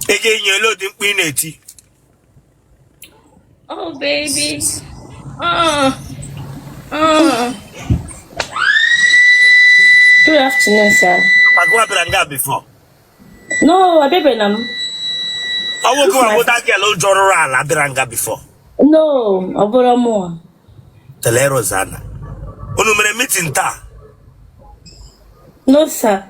Ị ga-enye ele ụdị mkpu ị na-eti. Oh, baby. Oh. Oh. Good afternoon, sir. Agụwa bịara nga before. No, abịabeghị m. Ọ wụ gịwa bụ that girl jọrụrụ ala bịara nga before. No, ọ bụrọ mụwa. Tele Rosanna. Unu mere meeting taa? No, sir.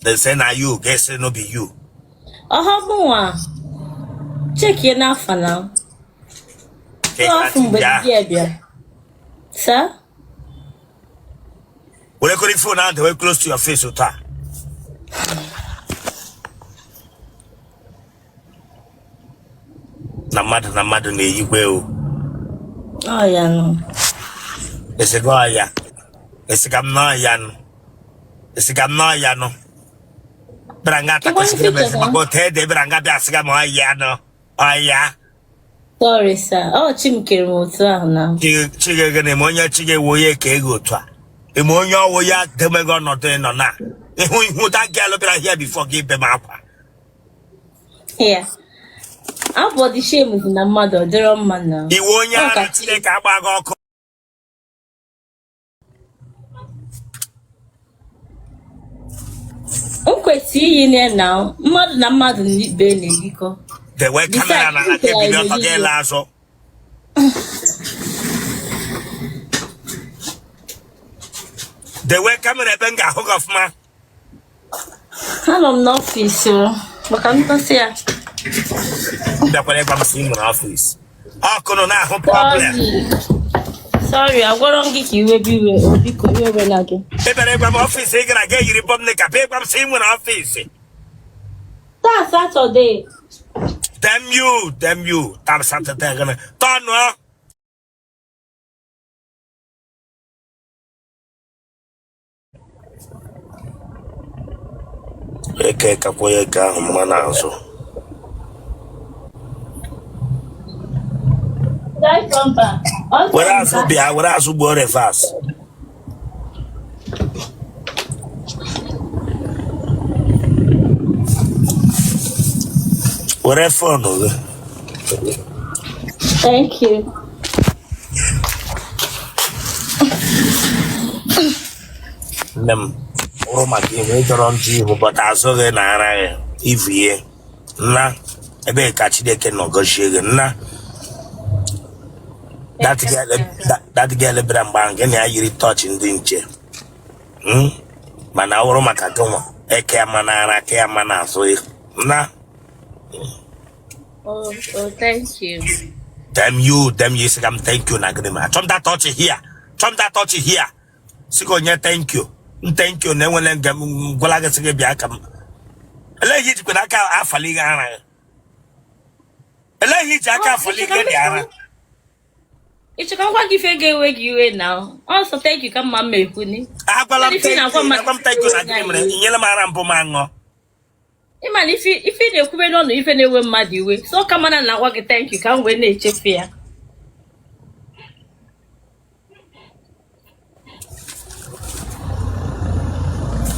They say na you, they say no be you. Ọha mụnwa. Chekie n'afa na. Afọ mgbe di bịa. Sir? Were kori phone ahụ dewe close to your face otu a. Na mmadụ na mmadụ na-eyikwa o. Ọ ya nụ. Esiga ọya. Esiga m n'ọya nụ. Esiga m n'ọya nụ. Bịara nga atakwesịrị m ezi maka otu ede bịara nga bịa sịga m ọya nụ. Ọya. Sorry, sir. Ọ chi m kere m otu ahụ na. Chi gị gịnị ma onye chi gị wụ onye ka ego otu a. Ime onye ọwụ ya demego ọnọdụ ị nọ na. Ihu ihu that girl bịara here before gị be m akwa. Yeah. Abọdị shame na mmadụ ọ dịrọ mma na. Ị wụ onye ara Chineke agba gị ọkụ. M kwesịrị iyi na na mmadụ na mmadụ na ibe na-eyikọ. Dewe camera na aka ebili ọtọ gị ele azụ. Dewe camera ebe m ga-ahụ gị ọfụma. Anọ m n'ọfịs o, maka ntọsị ya. Bịakwara ịgwa m sị ị nwere ọfịs. Ọkụ nọ na-ahụ problem. Sorry, agwarọ m gị ka iwe bụ iwe, o, biko iwe ewela gị. Ị bịara ịgwa m ọfịs ị gara ga eyiri bọm nika bịa ịgwa m sị ị nwere ọfịs. Taa Saturday. Damn you, damn you. Taa Saturday gịnị? Tọnụọ. Eke kakwa onye eke ahụ mma n'azụ. Were azụ bịa, were azụ gbuo reverse. Were phone gị. Thank you. Nne m hụrụ maka ihu ị jọrọ njọ ihu but azụ gị na ara gị ivie nna ebee ka Chineke nọ gọzie gị nna that girl that girl bịara mgbe ahụ gị na ya yiri tọọchị ndị nche Mana ọ bụrụ maka gị nwa eke ya ma na ara eke ya ma na azụ nna. Oh, oh, thank you. Damn you, damn you, sị m thank you na gịnị ma chọm that touch here, chọm that touch here. Sị gị onye thank you, m thank you na enwere nga m gwala gị sị gị bịa ka m. Elee ihe ijikwa n'aka afali gị ara gị? Elee ihe iji aka afali gị dị ara? Ị chọ ka m gwa gị ife ga-ewe gị iwe na ọsọ thank you ka mma mma ekwu ni. Agwala m thank you, agwa m thank you na gịnị mere i nyela m ara mbụ m aṅụọ. Ị ma na ife ife ị na-ekwube n'ọnụ ife na-ewe mmadụ iwe so ka mana na-agwa gị thank you ka m wee na-echefu ya.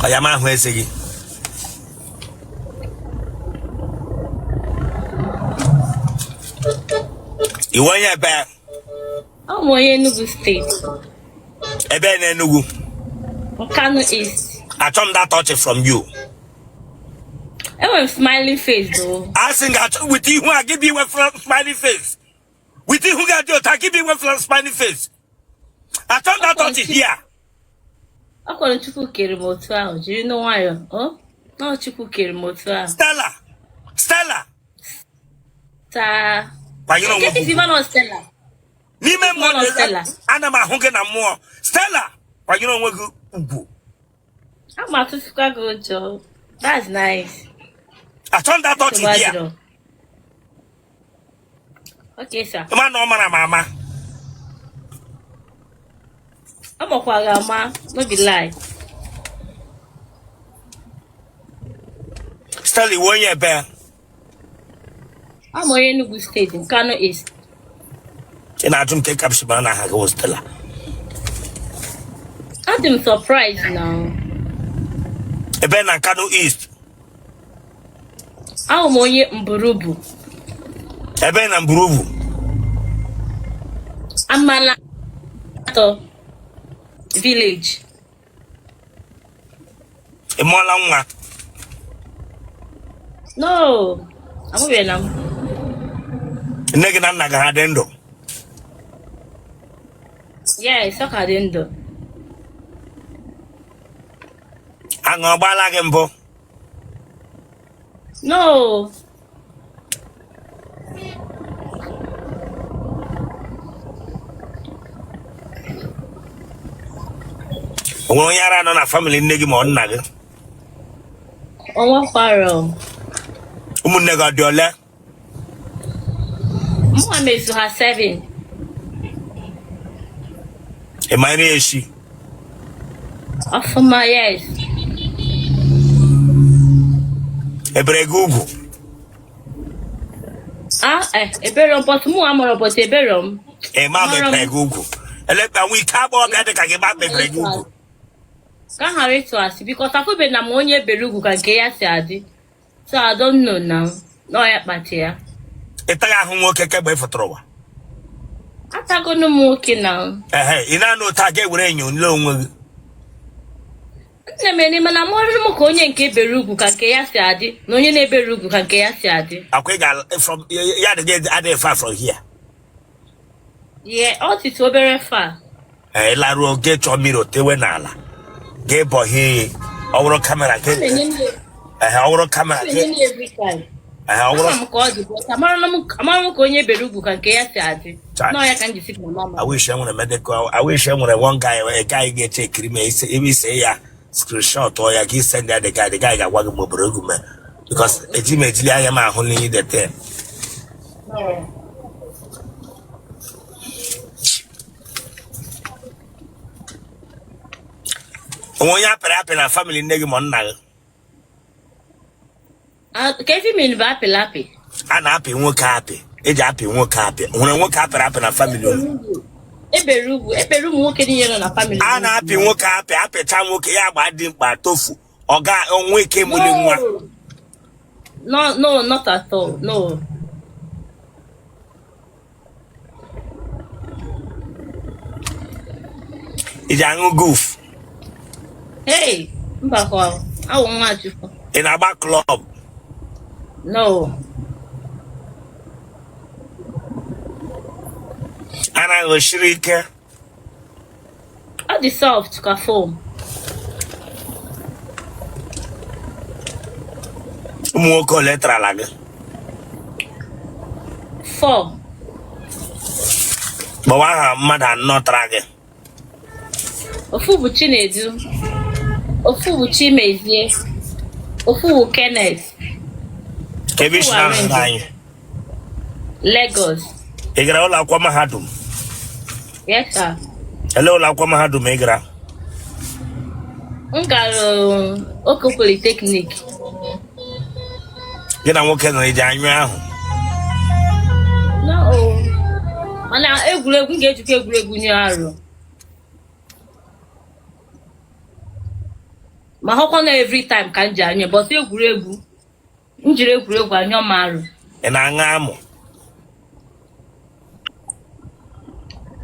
Ọ ya m ahụ eze gị. Ị wụ onye ebe? Abụ m onye Enugu steeti. Ebe na Enugu? Nkanu East. Achọ m that touch from you. Enwere m smiling face though. Asị m ga-achọ with ihu a gị bụ inwe smiling face. With ihu gị adị otu a gị bụ inwe smiling face. Achọ m that touch here. Ọ kwara Chukwu kere m otu ahụ jiri nụ nwayọọ. Ọ Ọ Chukwu kere m otu ahụ. Stella! Stella! Taa. Kwanyere onwe Nke gị isi ugwu. mana Stella. N'ime mmụọ Mana Stella. ana m ahụ gị na mmụọ. Stella, kwanyere onwe gị ugwu. Ama atụtụkwa gị ụjọ. That's nice. Achọ m that touch Nsogbu here. adịrọ. Okay, sir. Ma na ọ mara m ama. Ọ makwa gị ama, no be lie. Stella, ị wụ onye ebe? Abụ m onye Enugu steeti, Nkanu East. Ị na-ajụ m nke ka m si mara na aha gị wụ Stella. Adị m surprise now. Ebe na Nkanu East. Awụ m onye Mburubu. Ebe na Mburubu. Amala atọ village. Ị mụọla nwa? No, amụbeghị m. Nne gị na nna gị ha dị ndụ? Yes, ọ ka dị ndụ. Aṅụ ọ gbaala gị mbụ? No. O nwere onye ara nọ na family nne gị ma ọ nna gị? O nwekwara. Ụmụnne gị ọ dị ole? Mụnwa mezu ha 7. Ị ma nri esi? Ọfụma, yes. E bere gị ugwu? Ah, eh, ebero m, but mụ amarọ, but ebero m. Ị ma Amara m. mepere gị ugwu? Elekpa nwa ike agbọghọbịa dị ka gị ma mepere gị ugwu. Ka m ghara ịtụ asị, because afụbe na m onye ebere ugwu ka nke ya si adị. So I don't know now. Na ọ ya kpata ya. Ị taghị ahụ nwoke kemgbe ị fụtara ụwa? Atagonu m nwoke na. Ehe, ị na-anụ otu a ga-ewere enyo nle onwe gị. Nne m ene mana amụrụ m ka onye nke ebere ugwu ka nke ya si adị na onye na-ebere ugwu ka nke ya si adị. Akwa ị ga from ya adịghị adịghị far from here. Yeah, ọ tịtụ obere far. Ee, laruo gị chọọ mmiri otewe n'ala gị bọhie ọ wụrụ camera gị. Ehe, ọ wụrụ camera gị. Ehe, ọ wụrụ Ama m ka ọ dị, but amara m ka onye bere ugwu ka nke ya si adị. Nọ ya ka m ji si ka mama. I wish enwere medical, I wish enwere one guy, a guy ga-eche ekiri ma ebe ise ya screenshot ọ ya ka send ya the guy ga-agwa gị ma o bere ugwu mee because eji m ejili anya m ahụ n'ihe the thing. O nwe onye apịrị apị na family nne gị ma nna gị? Ka ife mean bụ apịlị apị? A na-apị nwoke apị, eji apị nwoke apị. Nwere nwoke apịrị apị na family unu? Ebere ugwu, ebere ụmụ nwoke niile nọ na family. A na-apị nwoke apị, apịcha nwoke ya agba dị mkpa tofu ọ ga onwe ike mụli nwa. No, no, not at all. No. Ị ji aṅụ guf? Hey, mbakwa, awụ nwa Chukwu. Ị na-agba club? No. Ara gị siri ike? Ọ dị soft ka foam. Ụmụ nwoke ole tarala gị? 4. Kpọwa aha mmadụ anọ tara gị. Ofu bụ Chinedu, ofu bụ Chimezie, ofu bụ Kenneth. Ka ebe i si na-anọnyere anyị? Lagos. Ị gara ụlọ akwụkwọ mahadum? Yes, sir. Ele ụlọ akwụkwọ mahadum ị gara? M gara Oko Polytechnic. Gị na nwoke nọ, iji anyụ ahụ? No. Mana egwuregwu m ga-ejikwa egwuregwu nye arụ. Ma hụkwa na every time ka m ji anyụ, but egwuregwu m jiri egwuregwu anyụ m arụ. Ị na-aṅụ amụ?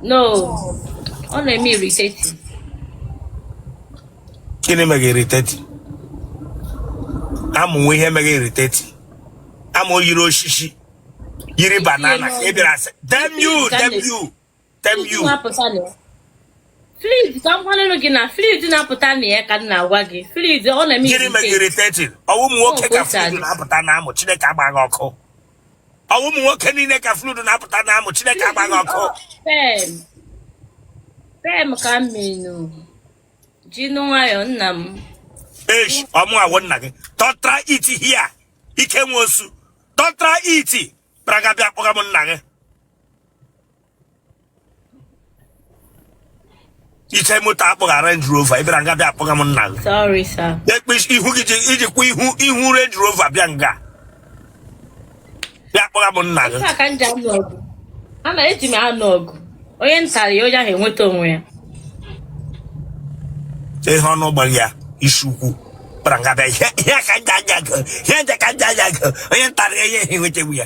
No, ọ na-eme irritating. Gịnị mega irritating? Amụ nwe ihe mega irritating. Amụ yiri osisi, yiri banana, ị bịara sị damn you, damn you, damn you. Fluid ka m gwanụrụ gị na fluid na-apụta na ya ka m na-agwa gị. Fluid ọ na-eme Gịnị mega irritating? Ọ wụ ụmụ nwoke ka fluid na-apụta na amụ, Chineke agbaghị ọkụ. Ọ wụ ụmụ nwoke niile ka fluid na-apụta na amụ, Chineke agbaghị ọkụ. Sperm. Sperm ka m menụ. Jinụ nwayọọ nna m. Esh, ọ mụ awụ nna gị. Don't try it here. Ike nwe osu. Don't try it. Bịara bịa kpọga m nna gị. Iche moto akpọga Range Rover, ị bịara nga bịa akpọga m nna gị. Sorry, sir. Ekpe ihu gị ji ijikwa ihu ihu Range Rover bịa nga bịa akpọga m nna gị. Ife a ka m ji anụ ọgụ. Ana eji m anụ ọgụ. Onye ntara ya onye ahụ enweta onwe ya. Ihe ọnụ gbara ya isi ukwu. Kpara nga bịa ihe ihe ka nja anya gụ ihe nja ka nja anya gụ onye ntarị ihe ihe nwechegbu ya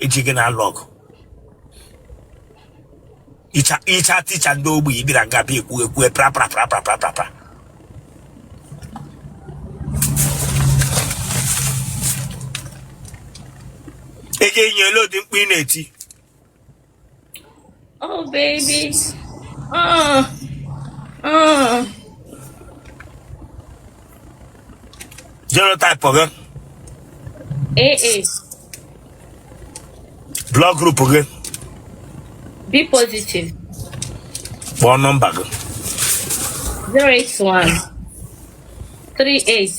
eji gị na-alụ ọgụ icha icha ticha ndị ogbi ị bịara nga bịa ekwu ekwu pra pra pra pra pra pra pra ị ga-enye elu ụdị mkpu ị na-eti. Oh, baby. Oh. Oh. Genotype gị? AA. Blood group gị? B positive. Kpọọ nọmba gị. 081 38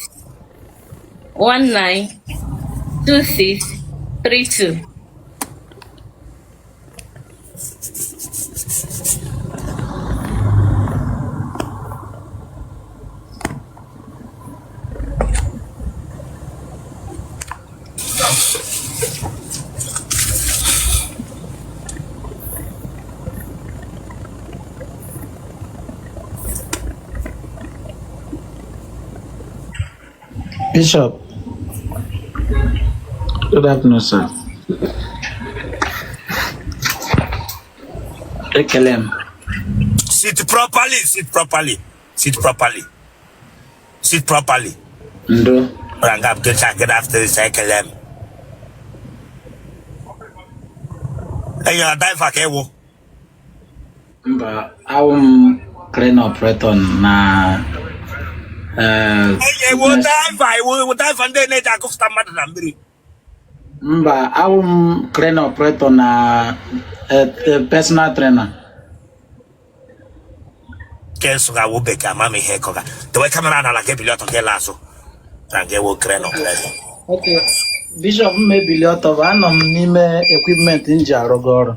19 26 32. Bishop, good afternoon, sir. Ekele m. Sit properly, sit properly, sit properly, sit properly. Ndo. Ranga good good afternoon, sir. Ekele m. Enyi diver ka ị wụ. Mba, awụ m crane operator na eh, Enyi ị wụ diver, ị wụ diver ndị na-eji agụfụta mmadụ na mmiri. Mba, awụ m crane operator na eh, eh, personal trainer. Ke nsụ ga-awụ bekee ama m ihe kọga. Dewe kamera n'ala gị ebili ọtọ gị laa azụ. Na gị wụ crane operator. Okay. Bishop, m ebili ọtọ bụ anọ m n'ime equipment m ji arụgo ọrụ.